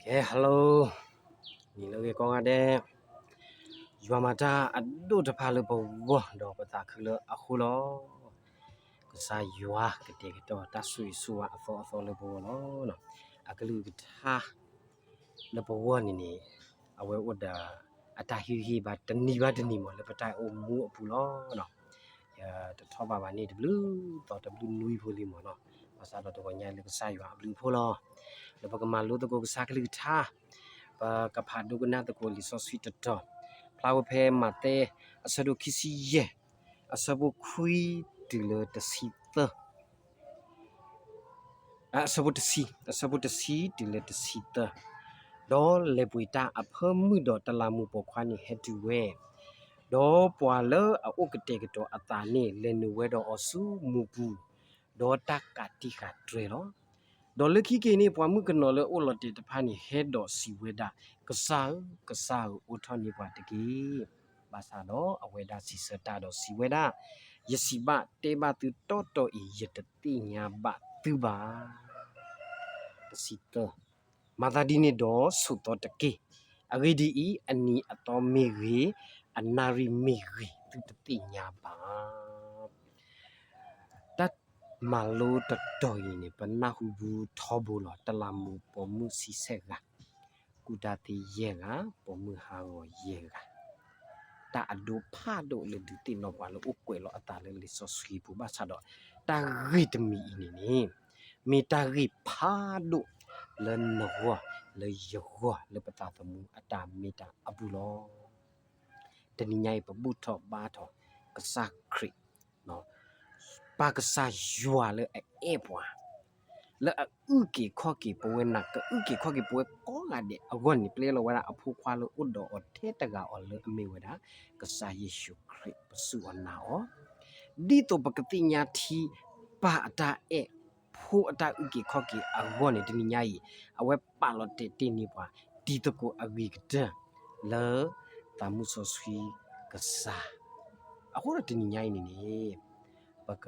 ကဲ hello, နံၤလၢအဂ့ၤကိးဂၤဒဲး, ယွၤမၤတၢ်အဒိၣ်တဖၣ်လၢပဂီၢ် ဒီးပသးခုလၢအဃိလီၤ. ကစၢ်ယွၤကတဲာ်ကတီၤတၢ်ဆိၣ်ဂ့ၤဆိၣ်ဝါအသီအသီလၢပဂီၢ်လီၤ. အကလုၢ်ကထါလၢပဂီၢ်န့ၣ်န့ၣ် အဝဲအိၣ်ဒီးအတၢ်ဟ့ၣ်ဂံၢ်ဟ့ၣ်ဘါတနံၤဘၣ်တနံၤမ့ၢ် လၢပတၢ်အိၣ်မူအပူၤလီၤ. ယတထီၣ်ဘးဘၣ်န့ၣ် တဘျုးသီတဘျုးနွံဖိလံမ့ၢ်နီၤ, ဘၣ်ဆၣ်ဒီးတဂီၤညါလၢကစၢ်ယွၤအဘျုးအဖှိၣ်လီၤ. လၢပကမၤလိသကိးကစၢ်ကလုၢ်ကထါ, ပကဖးဒိကနၣ်သကိးလံာ်စီဆှံတတီၤ, ဖျါဝဲဖဲမးသဲ အဆၢဒိၣ်ခံဆံယဲၢ်, အဆၢဖိခွံတုၤလၢတဆံသၢ အဆၢဖိတဆံ, အဆၢဖိတဆံတုၤလၢတဆံသၢ, ဒီးလဲၤပှ့ၤတၢ်အဖၢမုၢ်ဒီးတလးမူးပိာ်ခွါန့ၣ်ဟဲတုၤဝဲ, ဒီးပှၤလၢအအိၣ်ကတဲာ်ကတီၤအသးန့ၣ် လဲၤနုာ်ဝဲဒီးအီၤဆူမူးပူၤ, ဒီးတၢ်ကးတံာ်ဃာ်တြဲၤလီၤ. ဒီးလၢခံက့ၤန့ၣ် ပှၤမုၣ်ကနီၤလၢအအိၣ်လီၤတဲာ်တဖၣ်န့ၣ် ဟဲဒီးစံးဝဲဒၣ်, ကစၢ်ဧၢ, ကစၢ်ဧၢ, အိးထီၣ်န့ၢ်ပှၤတက့ၢ်. ဘၣ်ဆၣ်ဒီးအဝဲဒၣ်စံးဆၢတၢ်ဒီးစံးဝဲဒၣ်, ယစံးဘၣ်တဲဘၣ်သုတီတီအံၤ, ယတသ့ၣ်ညါဘၣ်သုဘၣ်. တဆံသၢ, မၤသးဒ်န့ၣ်ဒီးဆိးသီတက့ၢ်. အဂ့ၢ်ဒ်အံၤ, အနံၤအသီမ့ၢ်ဂ့ၤ, အနၣ်ရံၣ်မ့ၢ်ဂ့ၤ, သုတသ့ၣ်ညါဘၣ်. တၢ်မၤလိတတီၤအံၤန့ၣ် ပနၢ်ဟူဘူးထီဘိလီၤ. တလးမူးပိာ်မုၣ်ဆံဆဲၣ်ဂၤ, ကူၣ်တၢ်သ့ယဲၢ်ဂၤ, ပိာ်မုၣ်ဟးဂီၤယဲၢ်ဂၤ, တၢ်အဒိဖးဒိၣ်လၢဒုးသ့ၣ်နီၣ်ပှၤလၢအိၣ်ကွဲးလီၤအသးလၢလံာ်စီဆှံပူၤ ဘၣ်ဆၣ်ဒီး တၢ်ဂ့ၢ်တမံၤအံၤန့ၣ်န့ၣ် မ့ၢ်တၢ်ဂ့ၢ်ဖးဒိၣ်လၢနဂီၢ်, လၢယဂီၢ်, လၢပသးသမူအတၢ်မ့ၢ်တၢ်အပူၤလီၤ. တနံၤညါအံၤ ပဘူၣ်ထီၣ်ဘါထီၣ်ကစၢ်ခရံာ်, ပၢ်ကစၢ်ယွၤလၢအအဲၣ်ပှၤ, လၢအအုၣ်က့ၤခီၣ်က့ၤပဝဲနၤ, ကအုၣ်က့ၤခီၣ်က့ၤပဝဲကိးဂၤဒဲးအဂီၢ်န့ၣ် ပျဲလီၤဝဲဒၣ်အဖိခွါလၢအိၣ်ဒီးအီၤထဲတဂၤအီၤလၢအမ့ၢ်ဝဲဒၣ် ကစၢ်ယ့ၣ်ၡူးခရံာ် ပစူၢ်အီၤနာ်အီၤ, ဒ်သိးပကသ့ၣ်ညါထံပၢ်အတၢ်အဲၣ်, ဖိအတၢ်အုၣ်က့ၤခီၣ်က့ၤအဂီၢ်န့ၣ် တနံၤညါအံၤ အဝဲပာ်လီၤတဲာ်တ့ၢ်န့ၢ်ပှၤ တံၤသကိးအဂ့ၤကတၢၢ် လၢသးမုၢ်စီဆှံကစၢ်. အဃိဒီးတနံၤညါအံၤန့ၣ်န့ၣ် ပက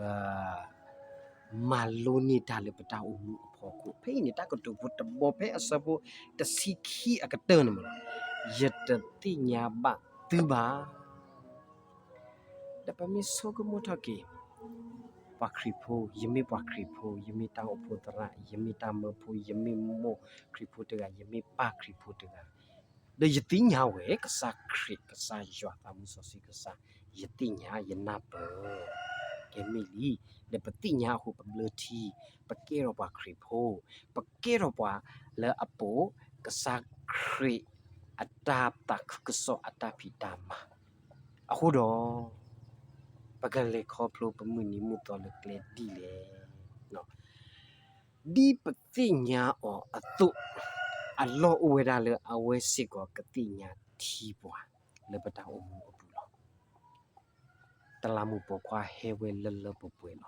မၤလိန့ၢ်တၢ်လၢပတၢ်အိၣ်မူအဖီခိၣ်. ဖဲအံၤန့ၣ် တၢ်ကတိၤဖိတဘီဖဲအဆၢဖိတဆံခံအကတၢၢ်န့ၣ်မ့ၢ်, ယတသ့ၣ်ညါဘၣ်သုဘၣ်. ဒီးပမ့ၢ်ဆိကမိၣ်ထီၣ်က့ၤ ပှၤခရံာ်ဖိ, ယမ့ၢ်ပှၤခရံာ်ဖိ, ယမ့ၢ်တၢ်အိၣ်ဖှိၣ်သရၣ်, ယမ့ၢ်တၢ်မၢဖိ, ယမ့ၢ်မိၢ်ခရံာ်ဖိတဂၤ, ယမ့ၢ်ပၢ်ခရံာ်ဖိတဂၤ, ဒီးယသ့ၣ်ညါဝဲ ကစၢ်ခရံာ် ကစၢ်ယွၤ သးမုၢ်စီဆှံကစၢ်, ယသ့ၣ်ညါ ယနၢ်ပၢၢ်, ကဲမ့ၢ်လံ, ဒီးပသ့ၣ်ညါအဃိပဘျၢထံ, ပကဲထီၣ်ပှၤခရံာ်ဖိ, ပကဲထီၣ်ပှၤလၢအပိာ်ကစၢ်ခရံာ်အတၢ်သးခုကစီၣ်အတၢ်ဖံးတၢ်မၤ, အဃိဒီး ပကလဲၤခီဖျိပမုၢ်နံၤမုၢ်သီလၢကျဲဒ်လဲၣ်. ဒ်ပသ့ၣ်ညါအီၤအသိး, အလီၢ်အိၣ်ဝဲဒၣ်လၢအဝဲစ့ၢ်ကီးကသ့ၣ်ညါထံပှၤ လၢပတၢ်အိၣ်မူအပူၤလီၤ. တလးမူးပိာ်ခွါဟဲဝဲလၢလၢပှဲၤပှဲၤ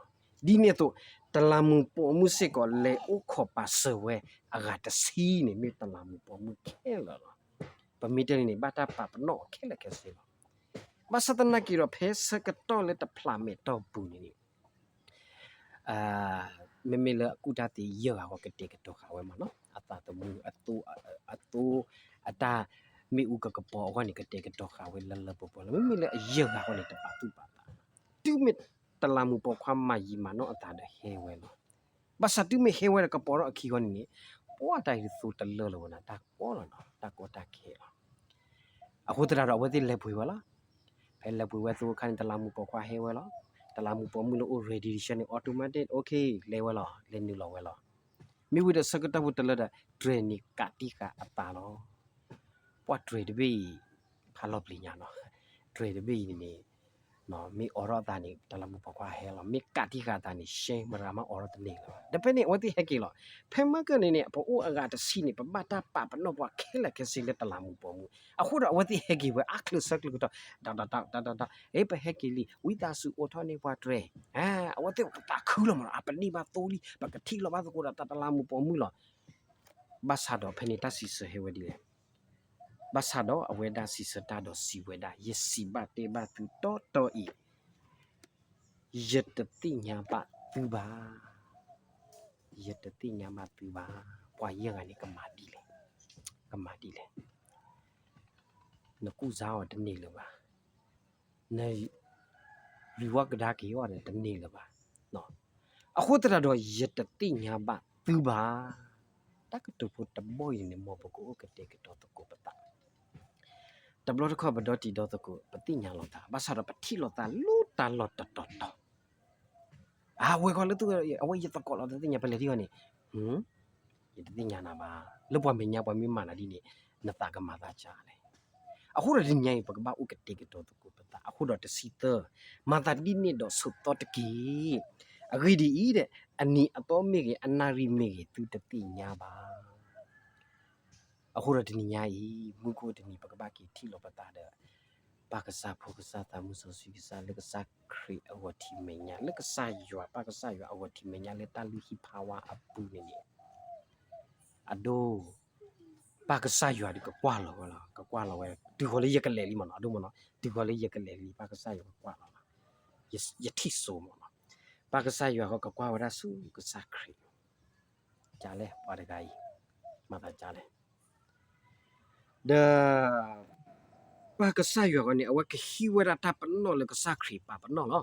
လီၤ. ဒ်န့ၣ်အသိး တလးမူးပိာ်မုၣ်စ့ၢ်ကီးလဲၤအိၣ်ခိးပာ်စၢၤဝဲအဂၤတဆံန့ၣ် မ့ၢ်တလးမူးပိာ်မုၣ်ခဲလၢာ်လီၤ. ပမ့ၢ်တဲန့ၣ်န့ၣ် ဘၣ်တၢ်ပာ်ပနီၣ်အီၤခဲလၢာ်ခဲဆ့လီၤ. ဘၣ်ဆၣ်သနာ်က့ဒီး ဖဲဆၢကတီၢ်လၢတဖျးမဲာ်တီၢ်ပူၤန့ၣ်န့ၣ် မ့မ့ၢ်လၢအကူၣ်တၢ်သ့ယဲၢ်ဂၤအဂီၢ် ကတဲာ်ကတီၤဃာ်ဝဲမးနီၤ, အသးသမူ အသိ အတၢ်မ့ၣ်အူကကပီၤအဂီၢ်န့ၣ် ကတဲာ်ကတီၤဃာ်ဝဲလၢလၢပှဲၤပှဲၤလီၤ. မ့မ့ၢ်လၢအယဲၢ်ဂၤအဂီၢ်န့ၣ် တပာ်သူၣ်ပာ်သး, တုၤမ့ၢ်တလးမူးပိာ်ခွါမၤယံာ်မၤနီၢ်အသးဒီးဟဲဝဲလီၤ. ဘၣ်ဆၣ်တုၤမ့ၢ်ဟဲဝဲဒီးကပီၤထီၣ်အခံအဂီၢ်န့ၣ်န့ၣ် ပှၤတၢ်အံၤတသိတလၢလၢၤဝဲနီၤ, တၢ်ကီတၢ်ခဲလီၤ. အဃိသတးဒီး အဝဲသ့ၣ်လဲၤပှ့ၤဝဲလီၤ. ဖဲလဲၤပှ့ၤဝဲအသိအခါန့ၣ် တလးမူးပိာ်ခွါဟဲဝဲလီၤ. တလးမူးပိာ်မုၣ်လၢအိၣ် ready တဆၢန့ၣ် automatic okay လဲၤဝဲလီၤ, လဲၤနုာ်လီၤဝဲလီၤ. မ့ၢ်ဝံၤဒီးဆၢကတီၢ်ဖိတလၢဒီး တြဲၤန့ၣ်ကးတံာ်ဃာ်အသးလီၤ. ပှၤတြဲၤတဘ့ၣ်အံၤ ဖးလီၤပျံၤညါနီၤ, တြဲၤတဘ့ၣ်အံၤန့ၣ်န့ၣ် မ့ၢ်အိးထီၣ်အသးန့ၣ် တလးမူးပိာ်ခွါဟဲလီၤ, မ့ၢ်ကးတံာ်ဃာ်အသးန့ၣ် ရှဲမရၤမးအိးထီၣ်တန့ၢ်လၢၤဘၣ်. ဒီးဖဲန့ၣ် အဝဲသ့ၣ်ဟဲက့ၤလီၤ. ဖဲမ့ၢ်ကန့ၣ်န့ၣ် ပအိၣ်အဂၤတဆံန့ၣ် ပဘၣ်တၢ်ပာ်ပနီၣ်ပှၤခဲလၢာ်ခဲဆ့လၢတလးမူးပိာ်မုၣ်. အဃိဒီးအဝဲသ့ၣ်ဟဲက့ၤဝဲအါချၢဆၢချၢကတီၢ်, ဒီးဒီးဒီးဒီးဒီး, အ့ ပဟဲက့ၤလံ, ဝံသးစူၤအိးထီၣ်န့ၢ်ပှၤတြဲၤ. အဝဲသ့ၣ်ပသးခုလီၤမးနီၤ, အပန့ၢ်ဘၣ်သိလံ, ပကထံၣ်လီၤဘၣ်သကိးဒီးတၢ်တလးမူးပိာ်မုၣ်လီၤ. ဘၣ်ဆၣ်ဒီးဖဲန့ၣ်တၢ်စံးဆၢဟဲဝဲဒ်လဲၣ်. ဘၣ်ဆၣ်ဒီးအဝဲဒၣ်စံးဆၢတၢ်ဒီးစံးဝဲဒၣ်, ယစံးဘၣ်တဲဘၣ်သုတီတီအံၤ, ယတသ့ၣ်ညါဘၣ်သုဘၣ်. ယတသ့ၣ်ညါဘၣ်သုဘၣ်. ပှၤယဲၢ်ဂၤန့ၣ်ကမၤဒ်လဲၣ်. ကမၤဒ်လဲၣ်. နကူၣ်စါအီၤတန့ၢ်လၢၤဘၣ်. န ရံဝီကဒါက့ၤအီၤဒီးတန့ၢ်လၢၤဘၣ်. အဃိသတးဒီး ယတသ့ၣ်ညါဘၣ်သုဘၣ်. တၢ်ကတိၤဖိတဘီအံၤန့ၣ် မ်ပကအိၣ်ကတဲာ်ကတီၤသကိးပသး. တဘျီတခီၣ်ပဒီတံၤဒီသကိး ပသ့ၣ်ညါလီၤသး ဘၣ်ဆၣ်ဒီးပထံၣ်လိာ်သးလိၣ်တၢ်လီၢ်တတီၤတီၤ အဝဲဃီလၢသူ အဝဲယသကိးလီၤတသ့ၣ်ညါ ပလဲၤထံၣ်အီၤန့ၣ် ယတသ့ၣ်ညါနၤဘၣ်. လၢပှၤမဲာ်ညါပှၤမ့ၢ်မၤနၤဒ်န့ၣ် နသးကမၤသးကၢ်လဲၣ်. အဃိဒီးတနံၤညါအံၤ ပကဘၣ်အိၣ်ကတဲာ်ကတီၤသကိးပသး အဃိဒီးတဆံသၢ, မၤသးဒ်န့ၣ်ဒီးဆိးသီတက့ၢ်. အဂ့ၢ်ဒ်အံၤဒီး အနံၤအသီမ့ၢ်ဂ့ၤ အနၣ်ရံၣ်မ့ၢ်ဂ့ၤ သုတသ့ၣ်ညါဘၣ်. အဃိဒီးတနံၤညါအံၤ မူခိၣ်တနံၤ ပကဘၣ်က့ၤထံၣ်လိာ်ပသးဒီး ပၢ်ကစၢ်ဖိကစၢ်သးမုၢ်စီဆှံကစၢ် လၢကစၢ်ခရံာ်အဂီၤထံးမဲာ်ညါ လၢကစၢ်ယွၤ ပၢ်ကစၢ်ယွၤအဂီၤထံးမဲာ်ညါ လၢတၢ်လုၢ်ဟံၣ်ဖးဝါအပူၤန့ၣ်န့ၣ် အဒိ ပၢ်ကစၢ်ယွၤဒီးကကွၢ်လီၤဝဲလီၤ. ကကွၢ်လီၤဝဲ တုၤဃီၤလၢယကလဲၤလံမ့ၢ်နီၤ အဒိမ့ၢ်နီၤ တုၤဃီၤလၢယကလဲၤလံ ပၢ်ကစၢ်ယွၤကကွၢ်လီၤလီၤ. ယထံၣ်စိမ့ၢ်နီၤ ပၢ်ကစၢ်ယွၤဃီကကွၢ်ဝဲဒၣ်ဆူကစၢ်ခရံာ် ကလဲၣ် ပှၤတဂၤအံၤ မၤသးကလဲၣ်. ဒီး ပၢ်ကစၢ်ယွၤဃီန့ၣ် အဝဲကဟံးဝဲဒၣ်တၢ်ပနီၣ်လၢကစၢ်ခရံာ်ပာ်ပနီၣ်လီၤ.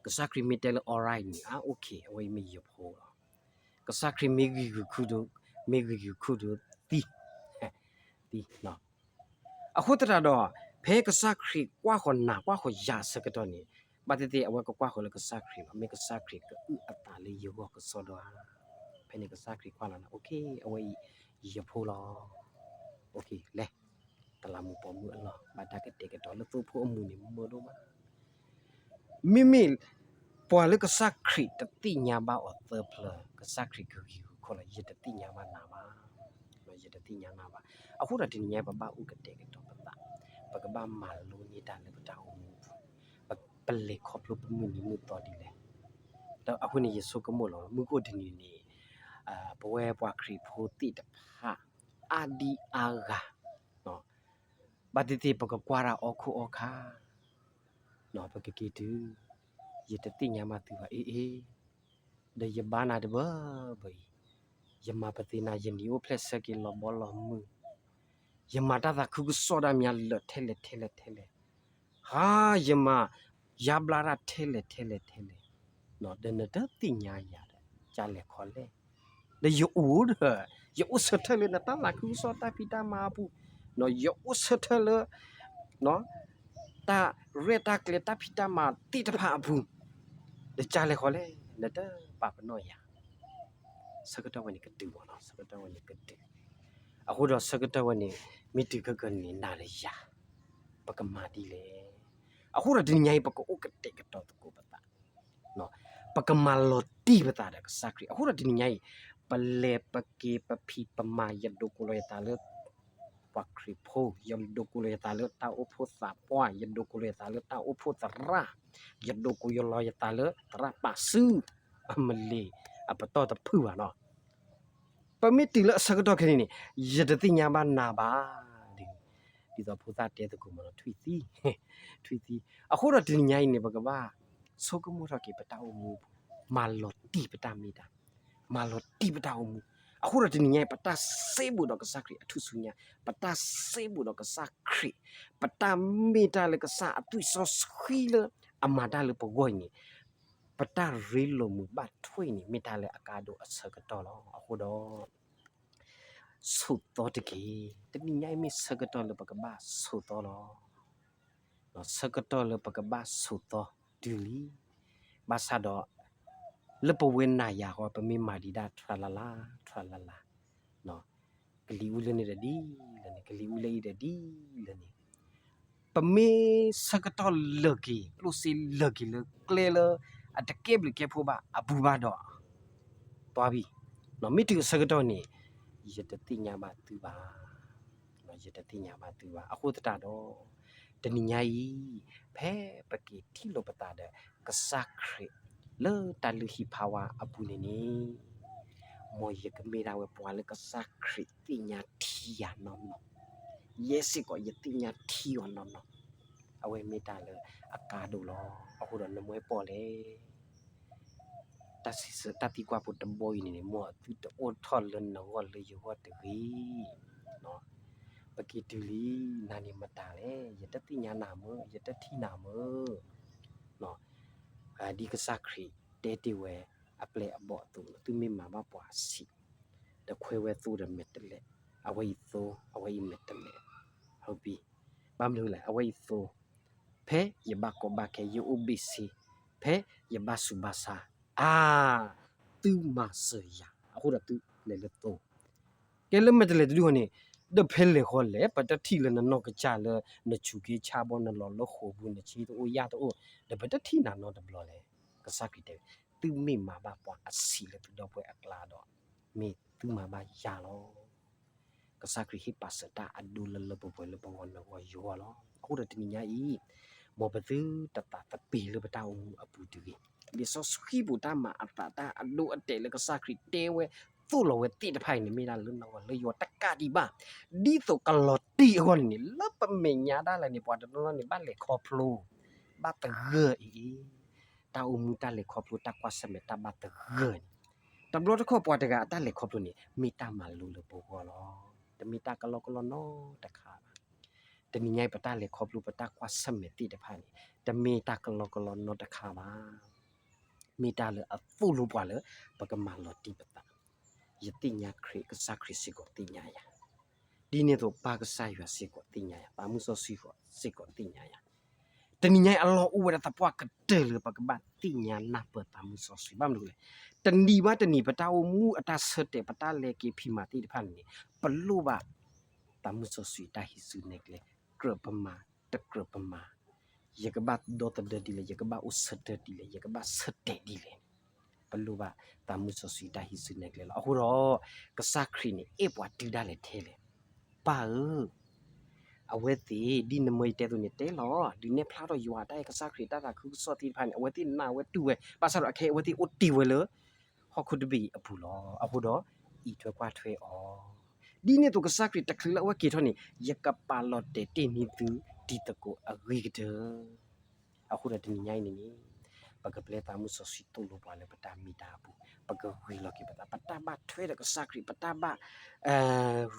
ကစၢ်ခရံာ်မ့ၢ်တဲလၢ alright န့ၣ် အ okay အဝဲအံၤမ့ၢ်ယဖိလီၤ. ကစၢ်ခရံာ်မ့ၢ်ဂံာ်ဂုာ်ခုၣ်ဒုး မ့ၢ်ဂံာ်ဂုာ်ခုၣ်ဒုးသံ သံ အဃိသတးဒီး ဖဲကစၢ်ခရံာ်ကွၢ်ဃီၤနၤကွၢ်ဃီၤယၤအဆၢကတီၢ်န့ၣ် ဘၣ်သ့ၣ်သ့ၣ်အဝဲကကွၢ်ဃီၤလၢကစၢ်ခရံာ်လီၤ. မ့ၢ်ကစၢ်ခရံာ်ကအုၣ်အသးလၢယဂီၢ်ကစီဒီဧါ. ဖဲန့ၣ်ကစၢ်ခရံာ်ကွၢ်လီၤနၤ okay အဝဲအံၤ ယဖိလီၤ. okay လဲၤ တလးမူးပိာ်မုၣ်အလီၢ် ဘၣ်တၢ်ကတဲာ်ကတီၤလၢသိဖိအမူးန့ၣ် မုာ်ဒိၣ်မး မ့မ့ၢ် ပှၤလၢကစၢ်ခရံာ်တသ့ၣ်ညါဘၣ်အီၤသၢဖျၢၣ် ကစၢ်ခရံာ်ကဂံာ်ဂုာ်ခိၣ်လီၤ ယတသ့ၣ်ညါဘၣ်နၤဘၣ်. ယတသ့ၣ်ညါနၤဘၣ်. အဃိဒီးတနံၤညါပဘၣ်အိၣ်ကတဲာ်ကတီၤပသး ပကဘၣ်မၤလိန့ၢ်တၢ်လၢပတၢ်အိၣ်မူအပူၤ ပလဲၤခီဖျိပမုၢ်နံၤမုၢ်သီဒ်လဲၣ်. အဃိန့ၣ်ယဆိကမိၣ်လီၤ မုၢ်ခိၣ်တနံၤန့ၣ် ပဝဲပှၤခရံာ်ဖိသ့ၣ်တဖၣ် အါဒံအါဂၤ ဘၣ်သ့ၣ်သ့ၣ်ပကကွၢ်တၢ်အီခိၣ်အီခါ ပကက့ၤတုၤ ယတသ့ၣ်ညါဘၣ်သုဘၣ်အ့ၣ်အ့ၣ် ဒီးယဘါနၤတဘၢဘၢအံၤ ယမၤပသ့နၤ ယနံၤအိၣ်ဖျဲၣ်ဆၢက့ၤလီၤဘီလီၤမုၢ် ယမၤတၢ်သးခုကစီၣ်ဒၣ်မးလၢာ်ထဲလဲၣ်ထဲလဲၣ်ထဲလဲၣ် ဟါ ယမၤ ယါဘျါတၢ်ထဲလဲၣ်ထဲလဲၣ်ထဲလဲၣ် ဒီးနတသ့ၣ်ညါယၤဒီး ကလဲၤခီလဲၣ် ဒီးယအိၣ်ဒီး ယအိၣ်ဆၢထၢၣ်လၢနတၢ်သးခုကစီၣ်တၢ်ဖံးတၢ်မၤအပူၤ ယအိၣ်ဆၢထၢၣ်လၢ တၢ်ရဲၣ်တၢ်ကျဲၤတၢ်ဖံးတၢ်မၤသ့ၣ်တဖၣ်အပူၤ ဒီးကလဲၤခီလဲၣ် နတပာ်ပနီၣ်ယၤ ဆၢကတီၢ်ဝဲန့ၣ်ကတုၤမ့ၢ်နီၤ ဆၢကတီၢ်ဝဲန့ၣ်ကတုၤ အဃိဒီးဆၢကတီၢ်ဝဲန့ၣ် မ့ၢ်တုၤခဲကနံၣ်နၤဒီးယၤ ပကမၤဒ်လဲၣ်. အဃိဒီးတနံၤညါအံၤ ပကအိၣ်ကတဲာ်ကတီၤသကိးပသး ပကမၤလီၤတံၢ်ပသးဒီးကစၢ်ခရံာ် အဃိဒီးတနံၤညါအံၤ ပလဲၤပက့ၤပဖံးပမၤ ယဒိးကိးလီၤယသးလၢ ပှၤခရံာ်ဖိ ယဒိးကိးလီၤယသးလၢတၢ်အိၣ်ဖှိၣ်သးပှၢ် ယဒိးကိးလီၤယသးလၢတၢ်အိၣ်ဖှိၣ်သရၣ် ယဒိးကိးလီၤယသးလၢသရၣ်ပာ်စု အမလ့ၢ် အပတီၢ်တဖုဘၣ်နီၤ ပမ့ၢ်တုၤလၢအဆၢကတီၢ်ခဲအံၤန့ၣ် ယတသ့ၣ်ညါဘၣ်နၤဘၣ် ဒ်သိးဖိသၣ်တဲသကိးမ့ၢ်နီၤ ထွံၣ်သံ ထွံၣ်သံ အဃိဒီးတနံၤညါအံၤန့ၣ် ပကဘၣ်ဆိကမိၣ်ထီၣ်က့ၤပတၢ်အိၣ်မူအပူၤ မၤလီၤတံၢ်ပတၢ်မ့ၢ်တၢ် မၤလီၤတံၢ်ပတၢ်အိၣ်မူ အဃိဒီးတနံၤညါအံၤ ပတၢ်စ့ဘူးဒီးကစၢ်ခရံာ်အထူၣ်စုညါ ပတၢ်စ့ဘူးဒီးကစၢ်ခရံာ် ပတၢ်မ့ၢ်တၢ်လၢကစၢ်အသွံၣ်စီဆှံလၢအမၤတၢ်လၢပဂီၢ်အံၤန့ၣ် ပတၢ်ရ့လိာ်မုာ်ဘၣ်ထွဲန့ၣ် မ့ၢ်တၢ်လၢအကါဒိၣ်အဆၢကတီၢ်လီၤ. အဃိဒီး ဆိးသီတက့ၢ်. တနံၤညါအံၤမ့ၢ်ဆၢကတီၢ်လၢပကဘၣ်ဆိးသီလီၤ. ဆၢကတီၢ်လၢပကဘၣ်ဆိးသီတုၤလံ. ဘၣ်ဆၣ်ဒီး လၢပဝဲနၤယၤဃီ ပမ့ၢ်မၤဒံးဒၣ် ထြၣ်လၢ်လၢ် ထြၣ်လၢ်လၢ် ကလံၤအူလၢန့ၣ်ဒီးဒ်လၢန့ၣ် ကလံၤအူလၢအံၤဒီးဒ်လၢန့ၣ် ပမ့ၢ်ဆၢကတီၢ်လၢာ်က့ၤ ကျိၣ်စ့လၢာ်က့ၤလၢကျဲလၢအတကဲဘျုးကဲဖှိၣ်ဘၣ်အပူၤဘၣ်ဒီး တွၤဘံၣ် မ့ၢ်တုၤအဆၢကတီၢ်န့ၣ် ယတသ့ၣ်ညါဘၣ်သုဘၣ်, ယတသ့ၣ်ညါဘၣ်သုဘၣ်. အဃိသတးဒီး တနံၤညါအံၤ ဖဲပက့ၤထံၣ်လိာ်ပသးဒီး ကစၢ်ခရံာ် လၢတၢ်လုၢ်ဟံၣ်ဖးဝါအပူၤန့ၣ်န့ၣ် မ်ယကမ့ၢ်ဒၣ်ဝဲပှၤလၢကစၢ်ခရံာ်သ့ၣ်ညါထံယၤနီၢ်နီၢ်, ယဲစ့ၢ်ကီးယသ့ၣ်ညါထံအီၤနီၢ်နီၢ်, အဝဲမ့ၢ်တၢ်လၢအကါဒိၣ်လီၤ. အဃိဒီးနမ့ၢ်ပီၢ်လဲၣ် တၢ်စံးဆၢတၢ်သံကွၢ်ဖိတဘီအံၤန့ၣ်န့ၣ် မ်အသုတအိၣ်ထီၣ်လၢနဂီၢ်လၢယဂီၢ်တဂ့ၤ. ပက့ၤတုၤလံ, နၤန့ၣ်မတၤလဲၣ်, ယတသ့ၣ်ညါနၤမ့ၢ်, ယတထံၣ်နၤမ့ၢ်. ဒ်ကစၢ်ခရံာ်တဲတ့ၢ်ဝဲအပျဲၢ်အဘီၣ်အသိး, သုမ့ၢ်မၤဘၣ်ပှၤအဆံး, ဒီးခွဲဝဲသိဒီးမဲာ်တဲးလဲး, အဝဲအံၤသိ, အဝဲအံၤမဲာ်တဲးလဲး, ဘၣ်မနုၤလဲၣ်, အဝဲအံၤသိ, ဖဲယဘၣ်ကီဘၣ်ခဲ, ယအိၣ်ဘ့ၣ်ဆ့, ဖဲယဘၣ်ဆူးဘၣ်ဆါ, အါ, သုမၤစၢၤယၤ, အဃိဒီးသုလဲၤလၢသိ ကဲလၢမဲာ်တဲးလဲးတဒုဃီန့ၣ်, ဒီးဖဲလဲၣ်ဃီလဲၣ်, ပတထံၣ်လၢနနီၢ်ကစၢ်လၢ နဆူးက့ဆါဘီ နလီၤလၢဃိာ်ပူၤ နဆ့တအိၣ်ယၣ်တအိၣ်, ဒီးပတထံၣ်နၤနီတဘျီလဲၣ်. ကစၢ်ခရံာ်တဲ, သုမ့ၢ်မၤဘၣ်ပှၤအဆံးလၢသုဒီပုၢ်ဝဲၢ်အကျါဒီး, မ့ၢ်သုမၤဘၣ်ယၤလီၤ. ကစၢ်ခရံာ်ဟ့ၣ်ပာ်စၢၤတၢ်အဒိလၢလၢပှဲၤပှဲၤလၢပဂီၢ်နဂီၢ်ယဂီၢ်လီၤ. အဃိဒီးတနံၤညါအံၤ, မ်ပသုတသးသပ့ၤလၢပတၢ်အိၣ်မူအပူၤတဂ့ၤ. လံာ်စီဆှံပူၤတၢ်မၤအသးတၢ်အဒိအတဲာ်လၢကစၢ်ခရံာ်တဲဝဲသိၣ်လီၤဝဲသ့ၣ်တဖၣ်အံၤန့ၣ် မ့ၢ်ဒၣ်လၢနဂီၢ်လၢယဂီၢ်တကးဒံးဘၣ်. ဒ်သိးကလီၤတံၢ်အဂီၢ်န့ၣ်န့ၣ် လၢပမဲာ်ညါဒၣ်လဲာ်န့ၣ် ပှၤတနီၤနီၤန့ၣ် ဘၣ်လဲၤခီဖျိ, ဘၣ်သဂၢၢ်အံၤ, တၢ်အိၣ်မူတၢ်လဲၤခီဖျိတၢ်ကွၢ်ဆၢၣ်မဲာ်တၢ်ဘၣ်သဂၢၢ်န့ၣ်, တဘျီတခီၣ်ပှၤတဂၤအတၢ်လဲၤခီဖျိန့ၣ် မ့ၢ်တၢ်မၤလိလၢပဂီၢ်လီၤ. တမ့ၢ်တၢ်ကလီကလီနီတခါဘၣ်. တနံၤညါအံၤ ပတၢ်လဲၤခီဖျိပတၢ်ကွၢ်ဆၢၣ်မဲာ်သ့ၣ်တဖၣ်န့ၣ် တမ့ၢ်တၢ်ကလီကလီနီတခါဘၣ်. မ့ၢ်တၢ်လၢအသိၣ်လိပှၤလၢ ပကမၤလီၤတံၢ်ပသး. ယသ့ၣ်ညါခရံာ်, ကစၢ်ခရံာ်စ့ၢ်ကီးသ့ၣ်ညါယၤ, ဒ်န့ၣ်အသိးပၢ်ကစၢ်ယွၤစ့ၢ်ကီးသ့ၣ်ညါယၤ, သးမုၣ်စီဆှံစ့ၢ်ကီးသ့ၣ်ညါယၤ. တနံၤညါအံၤအလီၢ်အိၣ်ဝဲဒၣ်သပှၢ်ကတၢၢ်လၢပကဘၣ်သ့ၣ်ညါနၢ်ပၢၢ်သးမုၣ်စီဆှံ. ဘၣ်မနုၤလဲၣ်, တနံၤဘၣ်တနံၤ ပတၢ်အိၣ်မူအတၢ်ဆၢတဲာ် ပတၢ်လဲၤက့ၤဖံးမၤသ့ၣ်တဖၣ်န့ၣ်န့ၣ် ပလိၣ်ဘၣ်သးမုၣ်စီဆှံတၢ်ဟံးစုနဲၣ်ကျဲ, ကြၢးပမၤ, တကြၢးပမၤ, ယကဘၣ်ဒီသဒၢဒ်လဲၣ်, ယကဘၣ်အိၣ်ဆၢထၢၣ်ဒ်လဲၣ်, ယကဘၣ်ဆၢတဲာ်ဒ်လဲၣ်, ပလိၣ်ဘၣ်သးမုၣ်စီဆှံတၢ်ဟံးစုနဲၣ်ကျဲလီၤ. အဃိဒီး ကစၢ်ခရံာ်န့ၣ် အဲၣ်ပှၤတုၤဒၣ်လဲာ်ထဲလဲၣ်. ပၢ်ဧၢ, အဝဲသ့ၣ် ဒ်နမ့ၢ်ယတဲအသိးန့ၣ် တဲလီၤ, ဒုးနဲၣ်ဖျါထီၣ်ယွၤတၢ်အဲၣ် ကစၢ်ခရံာ်တၢ်သးခုကစီၣ်သ့ၣ်တဖၣ်န့ၣ် အဝဲသ့ၣ်နာ်ဝဲတူၢ်ဝဲ, ဘၣ်ဆၣ်ဒီးအခဲအံၤ အဝဲသ့ၣ်အိၣ်တ့ၢ်ဝဲလၢ ဟီၣ်ခိၣ်တဘ့ၣ်အံၤအပူၤလီၤ. အဃိဒီး အံးထွဲကွၢ်ထွဲအီၤ, ဒ်န့ၣ်အသိးကစၢ်ခရံာ်တချုးလၢအဝဲက့ၤထီၣ်န့ၣ် ယကပာ်လီၤတဲာ်တ့ၢ်န့ၢ်သုတံၤသကိးအဂ့ၤကတၢၢ်. အဃိဒီးတနံၤညါအံၤန့ၣ်န့ၣ် ပကပျဲသးမုၢ်စီဆှံသိၣ်လိပှၤလၢပတၢ်မ့ၢ်တၢ်အပူၤ, ပကဂ့ၤလီၤက့ၤပသး, ပတၢ်ဘၣ်ထွဲဒီးကစၢ်ခရံာ်, ပတၢ်ဘၣ်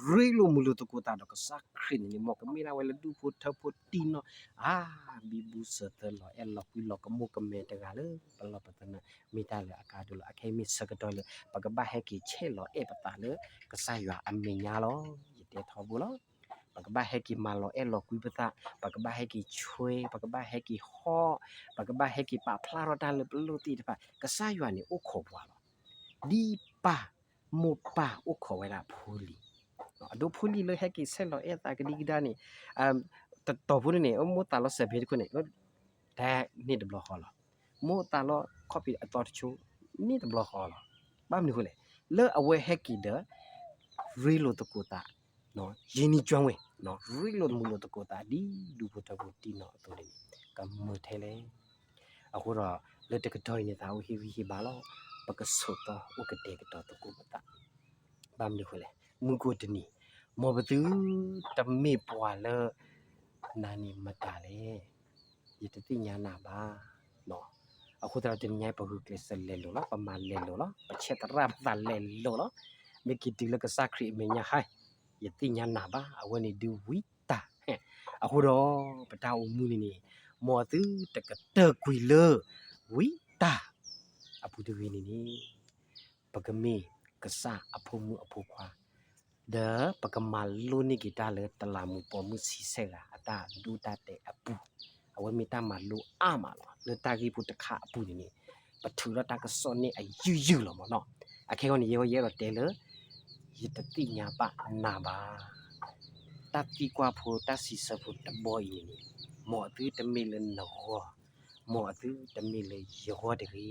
ရ့လိာ်မုာ်လိာ်သကိးသးဒီးကစၢ်ခရံာ်န့ၣ်န့ၣ် မ်ကမ့ၢ်ဒၣ်ဝဲလၢဒူၣ်ဖိထၢဖိတံၢ်နီၢ်, အါ, ဘံဘူစၢၤသၢလီၤအဲၣ်လီၤကွံလီၤကမိၣ်ကမဲတဂၤလၢပလီၢ်ပသနၢၣ် မ့ၢ်တၢ်လၢအကါဒိၣ်လီၤ. အခဲအံၤမ့ၢ်ဆၢကတီၢ်လၢ ပကဘၣ်ဟဲက့ၤဆဲးလီၤအဲၣ်ပသးလၢ ကစၢ်ယွၤအမဲာ်ညါလီၤ. ယတဲထီဘိလီၤ. ပကဘၣ်ဟဲက့ၤမၤလီၤအဲၣ်လီၤကွံပသး, ပကဘၣ်ဟဲက့ၤဆွဲ, ပကဘၣ်ဟဲက့ၤဟီၣ်, ပကဘၣ်ဟဲက့ၤပာ်ဖျါထီၣ်တၢ်လၢပလိၣ်သ့ၣ်တဖၣ်, ကစၢ်ယွၤန့ၣ်အိၣ်ခိးပှၤလီၤ. ဒ်ပၢ်, မိၢ်ပၢ်အိၣ်ခိးဝဲဒၣ်ဖိလံၤ, အဒိဖိလံၤလၢဟဲက့ၤဆဲးလီၤအဲၣ်သးကဒံကဒါန့ၣ်, တတီၤဖိန့ၣ်န့ၣ် မိၢ်သးလီၤစဲးဘ့တခိၣ်န့ၣ်, တၢ်န့ၢ်တဘျီဃီလီၤ. မိၢ်သးလီၤခီၣ်ဖံးအသီတဆိ, န့ၢ်တဘျီဃီလီၤ. ဘၣ်မနုၤဃိလဲၣ်, လၢအဝဲဟဲက့ၤဒီး ရ့လိာ်သကိးသး, ယံာ်နံၤကၠွဝဲ, ရ့လိာ်မုာ်လိာ်သကိးသးဒ်ဒူၣ်ဖိထၢဖိတံၢ်နီၢ်အသိးန့ၣ် ကမုာ်ထဲလဲၣ်. အဃိဒီး လၢတကတီၢ်အံၤန့ၣ် သးအိၣ်ဟ့ၣ်ဂံၢ်ဟ့ၣ်ဘါလီၤ. ပကဆိးသီအိၣ်ကတဲာ်ကတီၤသကိးပသး. ဘၣ်မနုၤဃိလဲၣ်, မုၢ်ကိၢ်တနံၤ, မ်ပသုတမ့ၢ်ပှၤလၢ နၤန့ၣ်မတၤလဲၣ်, ယတသ့ၣ်ညါနၤဘၣ်. အဃိသတးဒီးတနံၤညါအံၤ ပဂုာ်ကျဲးစၢးလဲၤလိာ်လီၤ, ပမၤလဲၤလိာ်လီၤ, ပဆဲးသရၣ်ပသးလဲၤလိာ်လီၤ. မ့ၢ်က့ၤတုၤလၢကစၢ်ခရံာ်အမဲာ်ညါဟါ, ယသ့ၣ်ညါနၤဘၣ်, အဝဲန့ၣ်ဒုးဝံတၢ်. အဃိဒီး ပတၢ်အိၣ်မူန့ၣ်န့ၣ် မ်သုတကတၢၢ်ကွံာ်လၢ ဝံတၢ်အပူၤတဂ့ၤန့ၣ်န့ၣ် ပကမ့ၢ်ကစၢ်အဖိမုၣ်အဖိခွါ, ဒီးပကမၤလိန့ၢ်က့ၤတၢ်လၢတလးမူပိာ်မုၣ်ဆံဆဲဂၤအတၢ်ဒိတၢ်တဲာ်အပူၤ, အဝဲမ့ၢ်တၢ်မၤလိအါမးလီၤ. လၢတၢ်ဂ့ၢ်ဖိတခါအပူၤန့ၣ်န့ၣ် ပထုးထီၣ်တၢ်ကစီၣ်န့ၣ်အယုၢ်ယုၢ်လီၤမးနီၤ. အခဲအံၤန့ၣ် ယဲယအဲၣ်ဒိးတဲလၢ ယတသ့ၣ်ညါဘၣ်နၤဘၣ်. တၢ်သံကွၢ်ဖိ တၢ်စံးဆၢဖိတဘီအံၤန့ၣ်န့ၣ် မ်အသုတမ့ၢ်လၢနဂီၢ်, မ်အသုတမ့ၢ်လၢယဂီၢ်တဂ့ၤ.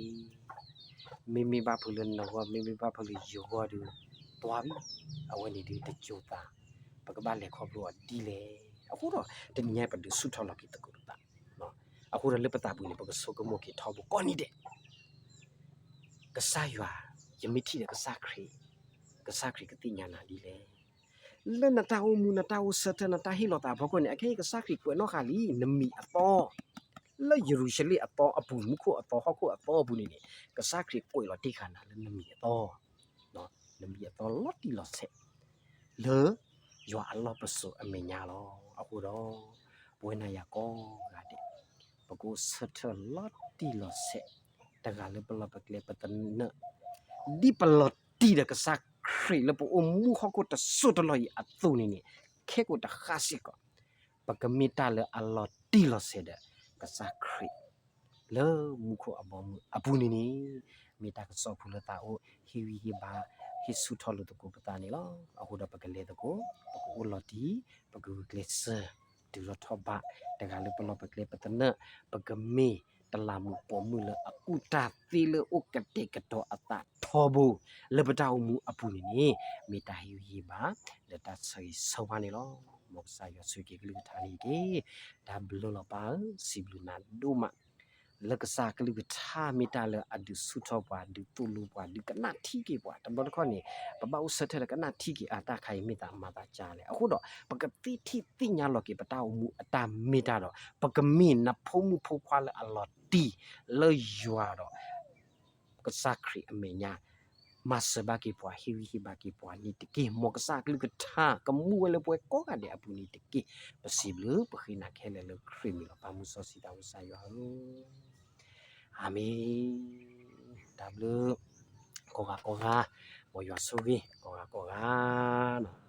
မ့မ့ၢ်ဘၣ်ဖုးလၢနဂီၢ်, မ့မ့ၢ်ဘၣ်ဖုးလၢယဂီၢ်ဒီး တွၤဘံ, အဝဲန့ၣ်ဒုးတစိၤသး, ပကဘၣ်လဲၤခီဖျိအီၤဒ်လဲၣ်. အဃိဒီး တနံၤညါအံၤ ပဒုးဆူၣ်ထီၣ်လီၤက့ၤသကိးပသး. အဃိဒီးလၢပသးပူၤန့ၣ် ပကဆိကမိၣ်က့ၤထီဘိကိးနံၤဒဲး ကစၢ်ယွၤ, ယမ့ၢ်ထံၣ်ဒီးကစၢ်ခရံာ်, ကစၢ်ခရံာ်ကသ့ၣ်ညါနၤဒ်လဲၣ်. လၢနတၢ်အိၣ်မူ နတၢ်အိၣ်ဆၢထၢၣ် နတၢ်ဟ့ၣ်လီၤသးအဖီခိၣ်န့ၣ် အခဲအံၤကစၢ်ခရံာ်ကွဲးနီၣ်ဃာ်လံ နမံၤအသီ လၢယရူၤၡလ့ၣ်အသီအပူၤ မူခိၣ်အသီ ဟီၣ်ခိၣ်အသီအပူၤန့ၣ်န့ၣ် ကစၢ်ခရံာ်ကွဲးလီၤတ့ၢ်ဃာ်နၤလၢနမံၤအသီ, နမံၤအသီလီၤတံၢ်လီၤဆဲး လၢယွၤအလီၢ်ပစိာ်အမဲာ်ညါလီၤ. အဃိဒီး ပဝဲနၤယၤကိးဂၤဒဲး ပကအိၣ်ဆၢထၢၣ်လီၤတံၢ်လီၤဆဲး တဂၤလၢပလီၢ်ပကျဲပသနၢၣ် ဒ်ပလီၤတံၢ်ဒီးကစၢ်ခရံာ်လၢပအိၣ်မူဟီၣ်ခိၣ်တစိၢ်တလီၢ်အံၤအသိးန့ၣ်န့ၣ် ခဲကိာ်တဃၣ်စ့ၢ်ကီး ပကမ့ၢ်တၢ်လၢအလီၤတံၢ်လီၤဆဲးဒီးကစၢ်ခရံာ် လၢမူခိၣ်အဘီအမုၢ်အပူၤန့ၣ်န့ၣ် မ့ၢ်တၢ်ကစီၣ်ဖိလၢသးအိၣ်ဟ့ၣ်ဂံၢ်ဟ့ၣ်ဘါ ဟ့ၣ်ဆူၣ်ထီၣ်လိာ်သကိးပသးန့ၣ်လီၤ. အဃိဒီးပကလဲၤသကိး ပကအိၣ်လီၤတံၢ် ပကဂုာ်ကျဲးစၢး တုၤလီၤထီၣ်ဘး တဂၤလၢပလီၢ်ပကျဲပသနၢၣ် ပကမ့ၢ်တလးမူးပိာ်မုၣ်လၢအကူၣ်တၢ်သ့လၢအိၣ်ကတဲာ်ကတီၤအသးထီဘိ လၢပတၢ်အိၣ်မူအပူၤန့ၣ်န့ၣ် မ့ၢ်တၢ်ဟ့ၣ်ဂံၢ်ဟ့ၣ်ဘါ လၢတၢ်ဆၢဂ့ၤဆၢဝါန့ၣ်လီၤ. မ်ကစၢ်ယွၤဆိၣ်ဂ့ၤက့ၤကလုၢ်ကထါန့ၣ်တက့ၢ်. တၢ်ဘျုးလီၤပၢ်ဧၢ, စံးဘျုးနၤဒိၣ်မး လၢကစၢ်ကလုၢ်ကထါမ့ၢ်တၢ်လၢအဒုးဆူၣ်ထီၣ်ပှၤ ဒုးသိၣ်လိပှၤ ဒုးကနၣ်ထံက့ၤပှၤ တဘျီတခီၣ်န့ၣ် ပဘၣ်အိၣ်ဆၢထၢၣ်လၢကနၣ်ထံက့ၤအါ တၢ်ခါအံၤမ့ၢ်သးမၤသး ကလဲၣ်. အဃိဒီး ပကသ့ထံၣ်သ့ၣ်ညါလီၤက့ၤပတၢ်အိၣ်မူအတၢ်မ့ၢ်တၢ်ဒီး ပကမ့ၢ်နဖိမုၣ်ဖိခွါလၢအလီၤတံၢ်လၢယွၤဒီး ကစၢ်ခရံာ်အမဲာ်ညါ မၤစၢၤဘၣ်က့ၤပှၤ ဟ့ၣ်ဂံၢ်ဟ့ၣ်ဘါက့ၤပှၤန့ၣ်တက့ၢ်. မ်ကစၢ်ကလုၢ်ကထါ ကမူဝဲလၢပဝဲကိးဂၤဒဲးအပူၤန့ၣ်တက့ၢ်. ပစံးဘျုးပဃ့နၤခဲလၢာ်လၢခရံာ်မံၤလီၤ. ပၢ်မူစီဆှံသးဝံၣ်စၢ်ယွၤဧၢ, အၤမ့ၣ်. တၢ်ဘျုး ကိးဂၤကိးဂၤ, မ်ယွၤဆိၣ်ဂ့ၤ ကိးဂၤကိးဂၤန့ၣ်.